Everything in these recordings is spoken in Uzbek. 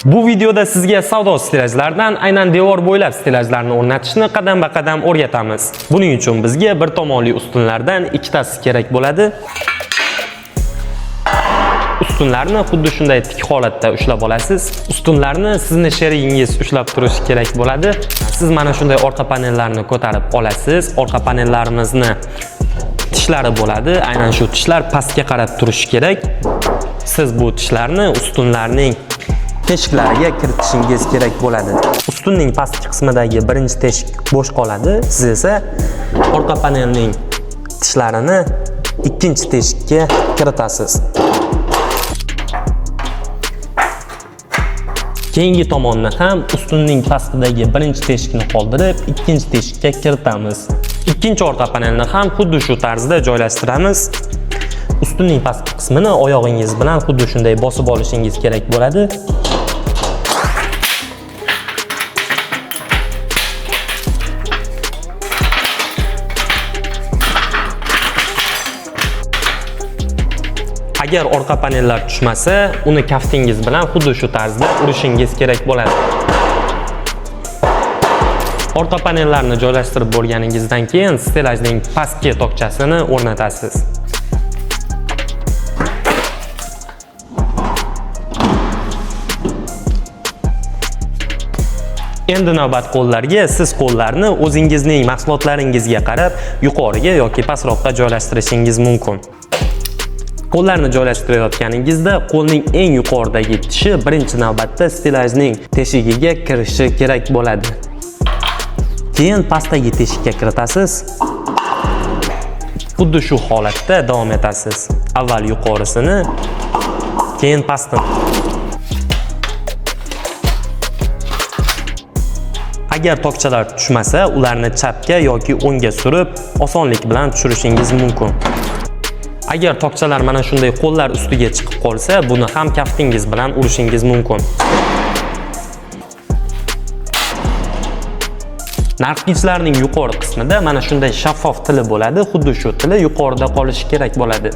Bu videoda sizga savdo stellajlaridan aynan devor bo'ylab stellajlarni o'rnatishni qadamba-qadam o'rgatamiz. Buning uchun bizga bir tomonli ustunlardan ikkitasi kerak bo'ladi. Ustunlarni xuddi shunday tik holatda ushlab olasiz. Ustunlarni sizni sherigingiz ushlab turishi kerak bo'ladi. Siz mana shunday orqa panellarni ko'tarib olasiz. Orqa panellarimizni tishlari bo'ladi. Aynan shu tishlar pastga qarab turishi kerak. Siz bu tishlarni ustunlarning teshiklariga kiritishingiz kerak bo'ladi. Ustunning pastki qismidagi birinchi teshik bo'sh qoladi. Siz esa orqa panelning tishlarini ikkinchi teshikka kiritasiz. Keyingi tomonni ham ustunning pastidagi birinchi teshikni qoldirib, ikkinchi teshikka kiritamiz. Ikkinchi orqa panelni ham xuddi shu tarzda joylashtiramiz. Ustunning pastki qismini oyog'ingiz bilan xuddi shunday bosib olishingiz kerak bo'ladi. Agar orqa panellar tushmasa, uni kaftingiz bilan xuddi shu tarzda urishingiz kerak bo'ladi. Orqa panellarni joylashtirib bo'lganingizdan keyin stellajning pastki tokchasini o'rnatasiz. Endi navbat qo'llarga. Siz qo'llarni o'zingizning mahsulotlaringizga qarab yuqoriga yoki pastroqqa joylashtirishingiz mumkin. Qo'llarni joylashtirayotganingizda qo'lning eng yuqoridagi tishi birinchi navbatda stellajning teshigiga kirishi kerak bo'ladi. Keyin pastdagi teshikka kiritasiz. Xuddi shu holatda davom etasiz. Avval yuqorisini, keyin pastini. Agar tokchalar tushmasa, ularni chapga yoki o'ngga surib, osonlik bilan tushirishingiz mumkin. Agar tokchalar mana shunday qo'llar ustiga chiqib qolsa, buni ham kaftingiz bilan urishingiz mumkin. Narxgichlarning yuqori qismida mana shunday shaffof tili bo'ladi. Xuddi shu tili yuqorida qolishi kerak bo'ladi.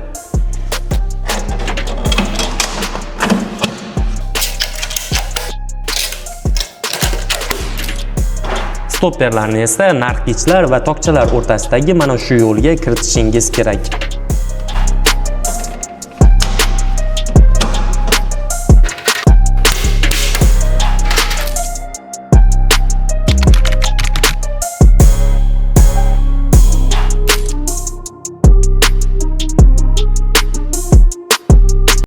Stopperlarni esa narxgichlar va tokchalar o'rtasidagi mana shu yo'lga kiritishingiz kerak.